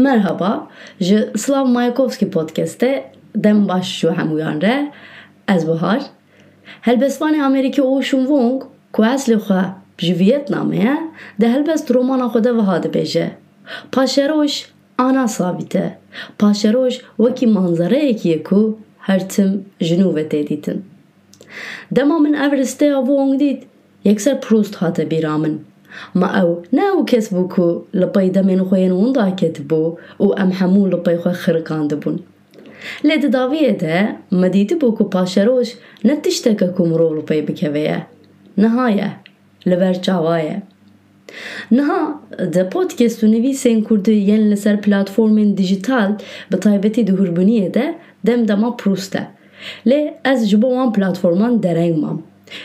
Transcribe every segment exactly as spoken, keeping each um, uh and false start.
Merhaba, ji Slav Mayakovsky Podcast'e dem baş ji hemûyan re. Ez Bahar. Helbestvanê Amerîkî Ocean Vuong, ku eslê xwe ji Vietnamê ye, di helbest romana xwe de wiha dibêje: Paşeroj ana sabît e. Paşeroj wekî manzereyekî ye ku her tim ji nû ve tê dîtin. Dema min ev risteya Vuong dît, yekser Proust hate bîra min. Ma ew ne ew kes bû ku li pey demên xwe yên winda ketibû û em hemû li pey xwe xirikandibûn. Lê di dawiyê de me dîtibû ku paşeroj ne tişteke ku mirov li pey bikeve ye. Niha ye, li ver çava ye. Niha di podcast û nivîsên kurdî yên li ser platformên dijital, bi taybetî di hûrbûniyê de, dem dema Proust e. Lê ez ji bo wan platforman dereng mam.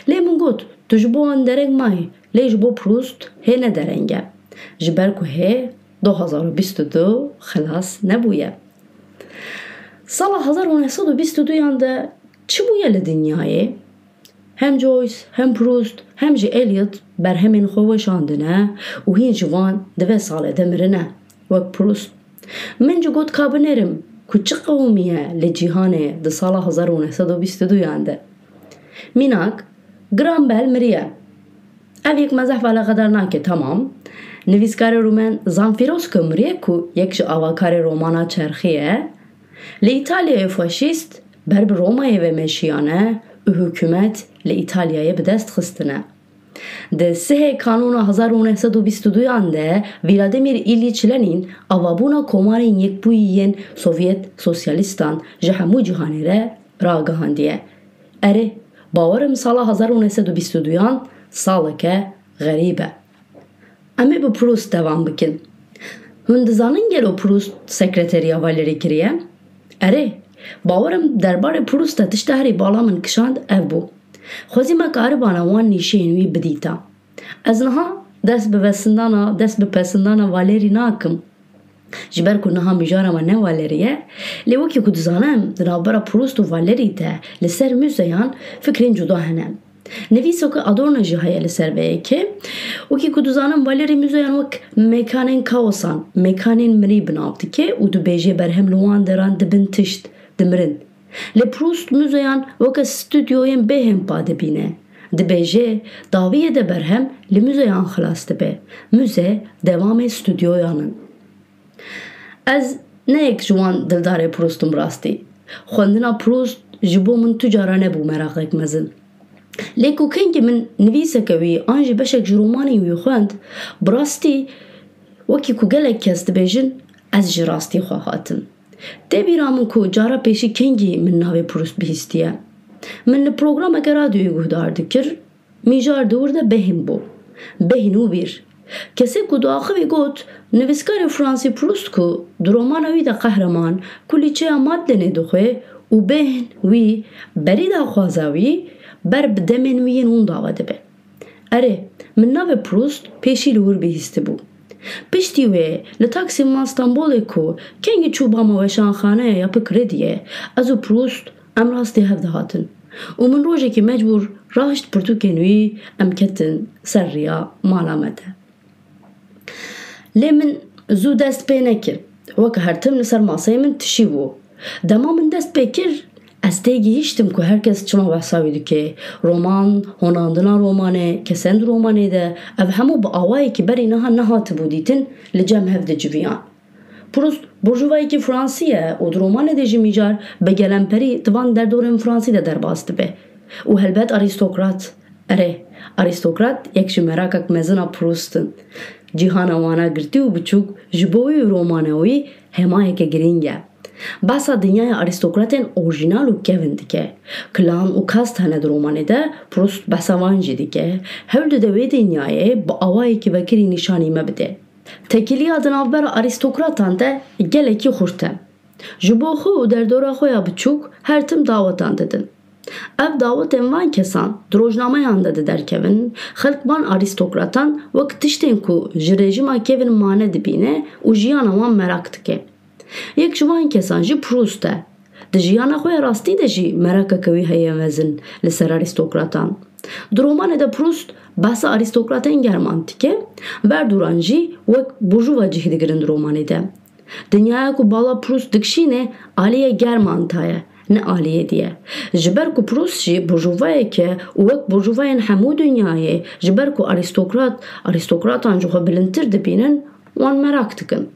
Lê min got, tu ji bo wan dereng mayî, lê ji bo Proust hê ne dereng e. Ji ber ku hê du hazar û bîst û du xilas nebûye. Sala hezar û neh sed û bîst û duyan de çi bûye li dinyayê? Hem Joyce, hem Proust, hem jî Eliot berhemên xwe weşandine û hîn ji van di vê salê de mirine, wek Proust. Min jî got ka binêrim ku çi qewimiye li cîhanê di sala hezar û neh sed û bîst û duyan de. Mînak, Graham Bell miriye. Ev yek me zehf eleqedar nake, temam. Nivîskarê Rûmen Zamfîroz ku miriye, ku yek ji avakarê romana Çerxî ye, li Îtalyayê faşîst ber bi Romayê ve meşiyane û hikûmet li Îtalyayê bi dest xistine. Di sihê Kanûna hezar û neh sed û bîst û duyan de Vladimir Îlîç Lenîn avabûna Komarên Yekbûyî yên Sovyet Sosyalîstan ji hemû cîhanê re ragihandiye. Erê, bawerim sala hezar û neh sed û bîst û duyan saleke xerîb e. Em ê bi Proust devam bikin. Hûn dizanin gelo Proust sekreteriya Valerî kiriye? Erê, bawerim derbarê Proust de tişta herî bala min kişand ev bû. Xwezî me karibana wan nîşeyên wî bidîta. Ez niha dest bi vesindana, dest bi pesindana Valerî nakim. Ji ber ku niha mijara me ne Valerî ye, lê wekî ku dizanim, di navbera Proust û Valerî de li ser muzeyan fikrên cuda hene. Nivîseke Adorno jî heye li ser vê yekê. Wekî ku dizanim, Valerî muzeyan wek mêkanên kaosan, mêkanên mirî bi nav dike û dibêje berhem li wan deran dibin tişt, dimirin. Lê Proust muzeyan weke studyoyên bêhempa dibîne. Dibêje, dawiyê de berhem li muzeyan xilas dibe. Muze dewamê studyoyan in. Ez ne yek ji wan dildarê Proust im rastî. Xwendina Proust ji bo min tu cara nebû meraqek mezin. Lê ku kengî min nivîseke wî an jî beşek ji romanên wî xwend, bi rastî wekî ku gelek kes dibêjin, ez ji rastî xwe hatim. Tê bîra min ku cara pêşî kengî min navê Proust bihîstiye. Min li programeke radyoyê guhdar dikir, Mijar di wir de bêhn bû. Bêhn û bîr. Kesê ku diaxivî got, nivîskarê Fransî Proust ku di romana wî de qehreman kulîçeya Madlenê dixwe û bêhn wî berî daxwaza wî ber bi demên wî yên winda ve dibe. Erê, min navê Proust pêşî li wir bihîstibû. Piştî wê li Taksim a Stenbolê ku kengî çûbama weşanxaneya ya Pikrediyê, ez û Proust em rastî hev dihatin û min rojekî mecbûr rahişt pirtûkên wî, em ketin ser riya mala me de. Lê min zû dest pê nekir. Weke her tim li ser maseyê min tişî bû. Dema min dest pê kir, ez têgihîştim ku her kes çima behsa wî dike. Roman, honandina romanê, kesên di romanê de, ev hemû bi awayekî berî niha nehatibû dîtin, li cem hev diciviyan. Proust burjuvayekî fransî ye û di romanê de jî mijar bi gelemperî di van derdorên fransî de derbas dibe. Û helbet arîstokrat. Erê, arîstokrat yek ji merakek mezin a Proust in. Cîhana wana girtî û biçûk ji bo wî û romana wî hemayeke girîng e. Behsa dinyaya arîstokratên orjînal û kevin dike. Klan û kast hene di romanê de, Proust behsa wan jî dike. Hewl dide wê dinyayê bi awayekî vekirî nîşanî me bide. Tekiliya di navbera arîstokratan de gelekî xurt e. Ji bo xwe û derdora xwe ya biçûk her tim dawetan didin. Ev dawetên van kesan di rojnameyan de diderkevin, xelk van arîstokratan wek tiştên ku ji rejîma kevin mane dibîne û jiyana wan merak dike. Yek ji van kesan jî Proust e. Di jiyana xwe ya rastî de jî merakeke wî heye mezin li ser arîstokratan. Di romanê de Proust behsa arîstokratên german dike, Verduran jî wek burjuva cih digirin di romanê de. Dinyaya ku bala Prûst dikişîne, aliyê german tê ye, ne aliyê dî ye. Ji ber ku Prûst jî burjuvayek e û wek burjuvayên hemû dinyayê, ji ber ku arîstokrat, arîstokratan ji xwe bilindtir dibînin, wan merak dikin.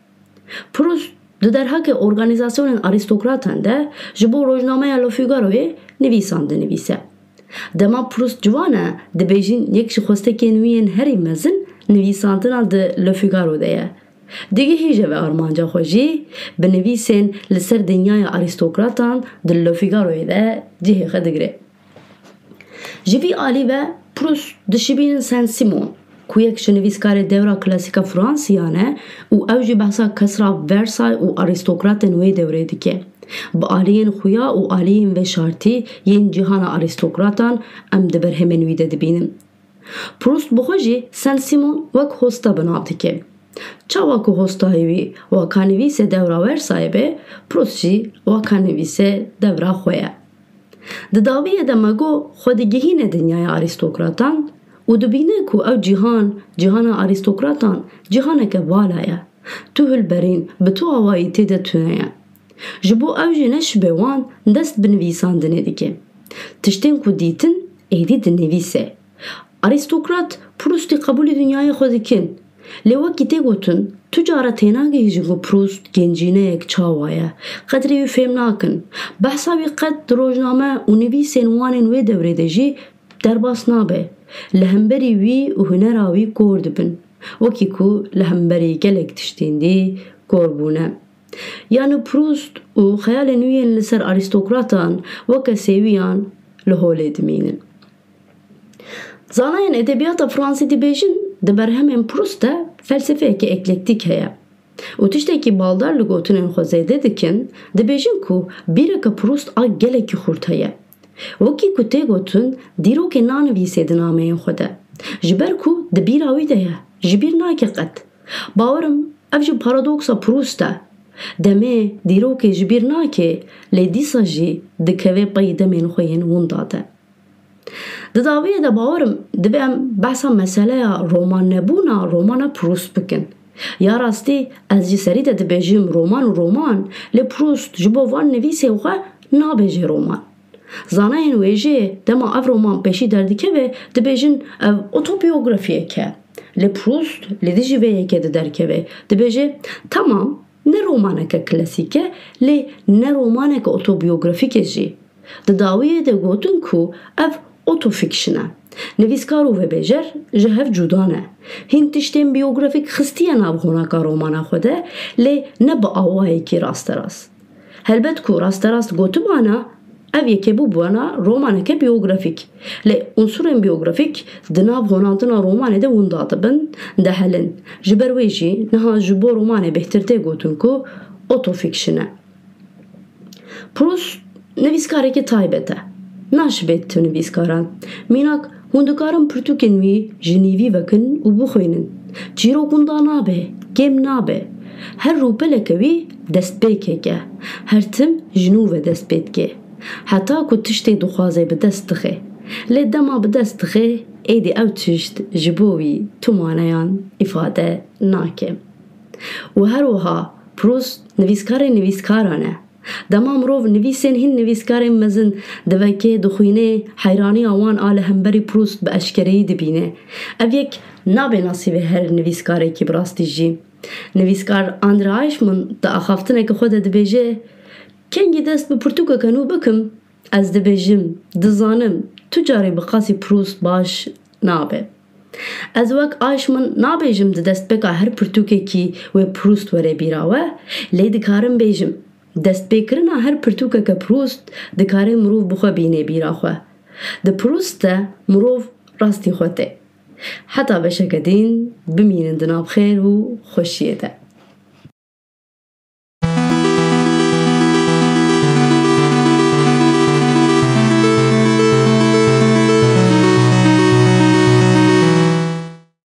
Prûst di derhakê organîzasyonên arîstokratan de ji bo rojnameya Le Figaroyê nivîsan dinivîse. Dema Prûst ciwan e, dibêjin yek ji xwestekên wî yên herî mezin nivîsandina di Le Figaro de ye. Digihîje vê armanca xwe jî, bi nivîsên li ser dinyaya arîstokratan di Le Figaroyê de cihê xwe digire. Ji vî alî ve Prûst dişibînin Saint-Simon, ku yek ji nivîskarê dewra klasîk a Fransiyan e û ew jî behsa kesra Versailles û arîstokratên wê dewrê dike. Bi aliyên xuya û aliyên veşartî yên cîhana arîstokratan em di berhemên wî de dibînin. Prûst bi xwe jî Saint-Simon wek hosta bi nav dike. Çawa ku hostayê wî wakanivîsê dewra Versaillesê be, Prûst jî wakanivîsê dewra xwe ye. Di dawiyê de me got xwe digihîne dinyaya arîstokratan û dibîne ku ew cîhan, cîhana arîstokratan, cîhaneke vala ye. Tu hilberîn bi tu awayî tê de tune ye. Ji bo ew jî neşibe wan dest bi nivîsandinê dike. Tiştên ku dîtin êdî dinivîse. Arîstokrat Prûstî qebûlî dinyayê xwe dikin. Lê wekî tê gotin, tu cara tênagihîjî ku Prûst gencîneyek çawa ye. Qedrê wî fêm nakin. Behsa wî qet di rojname û nivîsên wan ên wê dewrê de jî derbas nabe. Li hemberî wî û hunera wî kor dibin. Wekî ku li hemberî gelek tiştên dî kor bûne. Yani Prûst û xeyalên wî yên li ser arîstokratan weke sêwiyan li holê dimînin. Zanayên edebiyata fransî dibêjin, di berhemên Prûst de felsefeyeke eklektîk heye. Û tiştekî baldar li gotinên xwe zêde dikin, dibêjin ku bîreke Prûst a gelekî xurt heye. Wekî ku tê gotin, dîrokê nanivîsê di nameyên xwe de. Ji ber ku di bîra wî de ye, ji bîr nake qet. Bawer im, ev jî paradoksa Prûst e. Demê dîrokê ji bîr nake, lê dîsa jî dikeve pey demên xwe yên winda de. Di dawiyê de bawer im, divê em behsa meseleya romannebûna romana Prûst bikin. Ya rastî, ez ji serî de dibêjim roman û roman, lê Prûst ji bo van nivîsên xwe nabêje roman. Zanayên wêjeyê dema ev roman pêşî derdikeve, dibêjin ev otobiyografiyek e. Lê Prûst li dijî vê yekê de derkeve. Dibêje, temam, ne romaneke klasîk e, lê ne romaneke otobiyografîk e jî. Di dawiyê de gotin ku ev autofiction e. Nivîskar û vebêjer ji hev cuda ne. Hîn tiştên biyografîk xistiye nav honaka romana xwe de, lê ne bi awayekî rasterast. Helbet ku rasterast gotibana, ev yekê bûbûna romaneke biyografîk. Lê unsurên biyografîk di nav honandina romanê de winda dibin, dehelin. Ji ber wê jî niha ji bo romanê bêhtir tê gotin ku autofiction e. Prûst nivîskarekî taybet e. Naşibê tu nivîskaran. Mînak, hûn dikarin pirtûkên wî ji nîvî vekin û bixwînin. Çîrok winda nabe, kêm nabe. Her rûpeleke wî destpêkek e. Her tim ji nû ve dest pê dike. Heta ku tiştê dixwaze bi dest dixe. Lê dema bi dest dixe, êdî ew tişt ji bo wî tu maneyan îfade nake. Û her wiha Prûst nivîskarê nivîskaran e. Dema mirov nivîsên hîn nivîskarên mezin diveke, dixwîne, heyraniya wan a li hemberî Prûst bi eşkereyî dibîne. Ev yek nabe nasîbê her nivîskarekî bi rastî jî. Nivîskar Andre Eichmann di axaftineke xwe de dibêje, kengî dest bi pirtûkeke nû bikim, ez dibêjim, dizanim, tu carî bi qasî Prûst baş nabe. Ez wek Eichmann nabêjim di destpêka her pirtûkekî wê Prûst were bîra we, lê dikarim bêjim, destpêkirina her pirtûkeke Prûst dikare mirov bi xwe bîne bîra xwe. Di Prûst de mirov rastî xwe tê. Heta beşeke din bimînin di nav xêr û xweşiyê de.